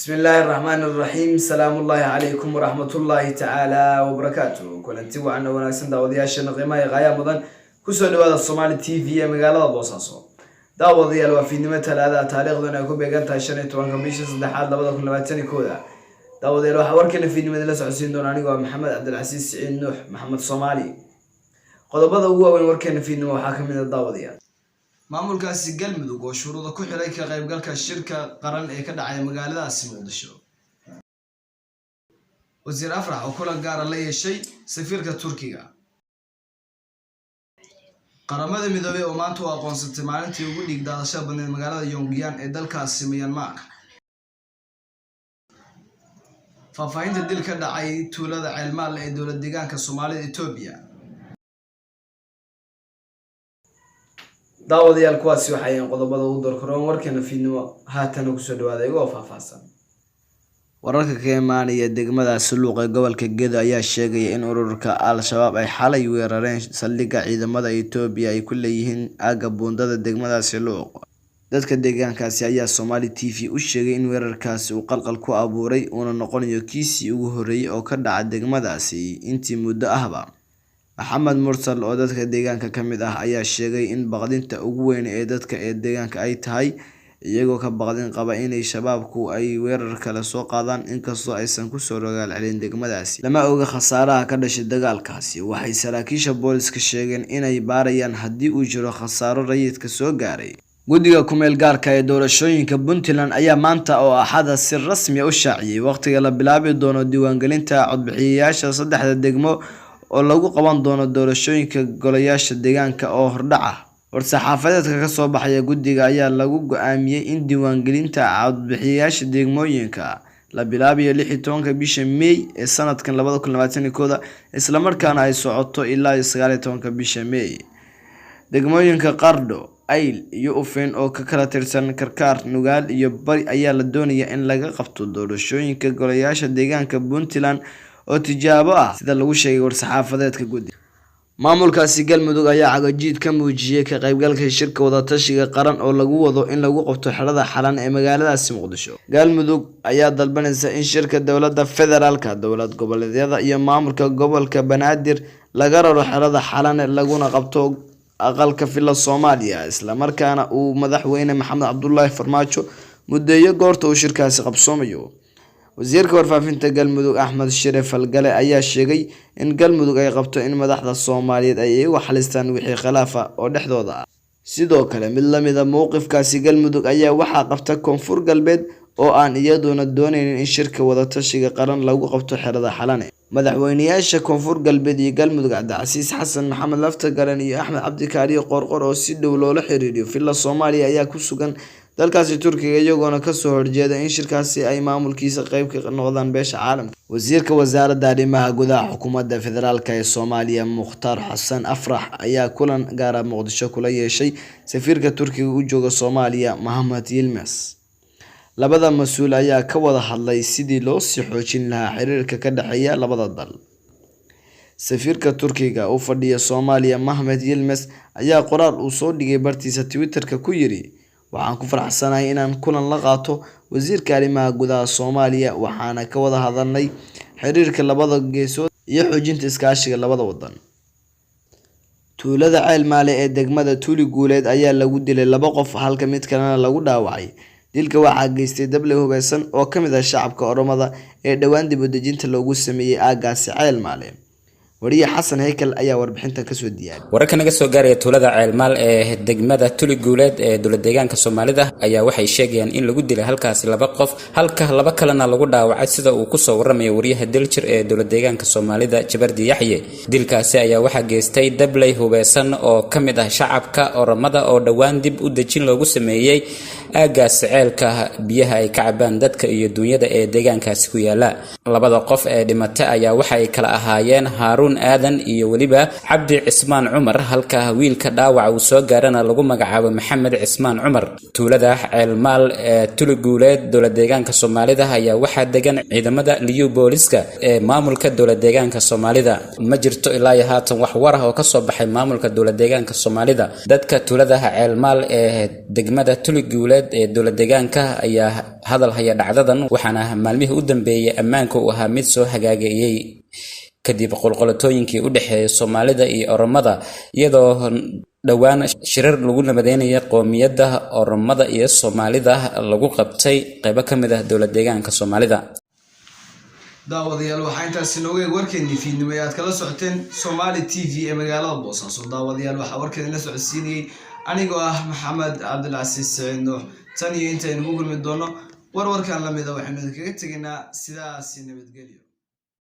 Bismillaahi raxmaani raxiim. Salaamullaahi calaykum waraxmatullaahi tacaala wabarakaatu. Kulanti wacan oo wanaagsan, daawadayaasheena qiimaha iyo qaayaha mudan, kusoo dhawaada Somaali TV ee magaalada Boosaaso. Daawadayaal, waa fiidnimo Talaada, taariikhduna ay ku beegan tahay 15-ka bisha saddexaad 2021-da. Daawadayaal, waxaa warkeena fiidnimada la socodsiin doona anigoo ah Maxamed Cabdilcasiis Siciid Nuux, Maxamed Soomaali. Qodobada ugu waaweyn warkeena fiidnimo waxaa ka mid ah, daawadayaal, maamulkaasi Galmudug oo shuruuda ku xidhay ka qaybgalka shirka qaran ee ka dhacaya magaaladaasi Muqdisho, Wasiir Afrax oo kulan gaara la yeeshay safiirka Turkiga, Qaramada Midoobey oo maanta u aqoonsatay maalintii ugu dhiig daadashada badneed magaalada Yongyan ee dalkaasi Myanmar, faahfaahinta dil ka dhacay tuulada Ceelmaalle ee dowlad deegaanka Soomaalida Etoobiya. Daawadayaal, kuwaasi waxay ahayn qodobada ugu doorkaroon warkeena fiidnimo. Haatana kusoo dhawaada igoo faahfaahsan. Wararka ka imaanaya degmada Suluuq ee gobolka Gedo ayaa sheegaya in ururka Al-Shabaab ay xalay weerareen saldhigga ciidamada Itoobiya ay ku leeyihiin aagga buundada degmadaasi Luuq. Dadka deegaankaasi ayaa Somali TV u sheegay in weerarkaasi uu qalqal ku abuuray, uuna noqonayo kiisii ugu horreeyay oo ka dhaca degmadaasi intii muddo ahba. Maxamed Mursal oo dadka deegaanka ka mid ah ayaa sheegay in baqdinta ugu weyn ee dadka ee deegaanka ay tahay iyagoo ka baqdin qaba inay Shabaabku ay weerar kale soo qaadaan, inkastoo aysan kusoo rogaal celin degmadaasi. Lama oga khasaaraha ka dhashay dagaalkaasi. Waxay saraakiisha booliska sheegeen inay baarayaan haddii uu jiro khasaaro rayidka soo gaaray. Guddiga ku-meel gaarka ee doorashooyinka Puntland ayaa maanta oo Axada si rasmi ah u shaaciyay waqtiga la bilaabi doono diiwaangelinta codbixiyayaasha saddexda degmo oo lagu qaban doono doorashooyinka golayaasha deegaanka oo hordhac ah. War-saxaafadeedka ka soo baxaya guddiga ayaa lagu go'aamiyay in diiwaangelinta codbixiyayaasha degmooyinka la bilaabayo 16-ka bisha May ee sanadkan 2021-da, isla markaana ay socoto ilaa 19-ka bisha May. Degmooyinka Qardho, Ayl iyo Ufeyn oo ka kala tirsan Karkaar, Nugaal iyo Bari ayaa la doonayaa in laga qabto doorashooyinka golayaasha deegaanka Puntland oo tijaabo ah, sida lagu sheegay war-saxaafadeedka guddiga. Maamulkaasi Galmudug ayaa cagajiid ka muujiyay ka qaybgalka shirka wadatashiga qaran oo lagu wado in lagu qabto xerada Xalan ee magaaladaasi Muqdisho. Galmudug ayaa dalbanaysa in shirka dowladda federaalka, dowlad goboleedyada iyo maamulka gobolka Banaadir laga raro xerada Xalan laguna qabto aqalka Villa Soomaaliya, isla markaana uu madaxweyne Maxamed Cabdullaahi Farmaajo muddeeyo goorta uu shirkaasi qabsoomayo. Wasiirka warfaafinta Galmudug Axmed Shire Falgale ayaa sheegay in Galmudug ay qabto in madaxda Soomaaliyeed ay iyagu xalistaan wixii khilaaf ah oo dhexdooda ah. Sidoo kale, mid la mid ah mowqifkaasi Galmudug ayaa waxaa qabta Koonfur Galbeed oo aan iyaduna dooneynin in shirka wadatashiga qaran lagu qabto xerada Xalane. Madaxweynayaasha Koonfur Galbeed iyo Galmudug Cabdicasiis Xasan Maxamed Laftagaran iyo Axmed Cabdi Kaariyo Qoorqoor oo si dhow loola xiriiriyo Villa Soomaaliya ayaa ku sugan dalkaasi Turkiga, iyagoona kasoo horjeeda in shirkaasi ay maamulkiisa qayb ka noqdaan beesha caalamka. Wasiirka Wasaaradda Arrimaha Gudaha Xukuumadda Federaalk ee Soomaaliya Mukhtaar Xasan Afrax ayaa kulan gaara Muqdisho kula yeeshay safiirka Turkiga u jooga Soomaaliya Mohamed Yilmaz. Labada mas'uul ayaa ka wada hadlay sidii loo sii xoojin lahaa xiriirka ka dhexeeya labada dal. Safiirka Turkiga u fadhiya Soomaaliya Mehmet Yilmaz ayaa qoraal uu soo dhigay bartiisa Twitter-ka ku yiri: "Waxaan ku faraxsanahay inaan kulan la qaato Wasiirka Arrimaha Gudaha Soomaaliya, waxaana ka wada hadalnay xiriirka labada geesood iyo xoojinta iskaashiga labada wadan." Tuulada Ceelmaale ee degmada Tuuli Guuleed ayaa lagu dilay laba qof halka mid kalena lagu dhaawacay. Dilka waxaa geystay dable hubeysan oo ka mid ah shacabka Oromada ee dhowaan dib u dejinta loogu sameeyay aaggaasi Ceelmaale. Wariye Xasan Haykel ayaa warbixintan kasoo diyaariyay. Wararka naga soo gaaraya tuulada Ceelmaal ee degmada Tuli Guuleed ee dowlad deegaanka Soomaalida ayaa waxay sheegayaan in lagu dilay halkaasi laba qof, halka laba kalena lagu dhaawacay, sida uu kusoo waramayo wariyaha Daljir ee dowlad deegaanka Soomaalida Jabardi Yaxye. Dilkaasi ayaa waxaa geystay dabley hubeysan oo ka mid ah shacabka Oromada oo dhowaan dib u dejin loogu sameeyey aaggaas ceelka biyaha ay ka cabaan dadka iyo duunyada ee deegaankaasi ku yaala. Labada qof ee dhimata ayaa waxay kala ahaayeen Haaruun Aadan iyo weliba Cabdi Cismaan Cumar, halka wiilka dhaawaca uu soo gaarana lagu magacaabo Maxamed Cismaan Cumar. Tuulada Ceelmaal ee Tuli Guuleed dowlad deegaanka Soomaalida ayaa waxaa degan ciidamada liyu booliska ee maamulka dowlad deegaanka Soomaalida. Ma jirto ilaa iyo haatan wax war ah oo kasoo baxay maamulka dowlad deegaanka Soomaalida. Dadka tuuladaha Ceelmaal ee degmada Tuli Guuleed Tuliguuleed ee dowlad deegaanka ayaa hadal haya dhacdadan, waxaana maalmihii u dambeeyay ammaanka uu ahaa mid soo hagaagayay kadib qolqolatooyinkii u dhexeeyay Soomaalida iyo Oromada, iyadoo dhowaan shirar lagu nabadeynaya qoomiyadda Oromada iyo Soomaalida lagu qabtay qeybo ka mid ah dowlad deegaanka Soomaalida. Daawadayaal, waxaa intaasi nooga eeg warkeennii fiidnimo ee aad kala socoteen Somali TV ee magaalada Boosaaso. Daawadayaal, waxaa warkeedin la socodsiinayay anigoo ah Maxamed Cabdilcasiis Saciid Nuux. Tan iyo intaynu ku kulmi doono warwarkan lamida, waxaynu idinkaga tegaynaa sidaasi nabadgelyo.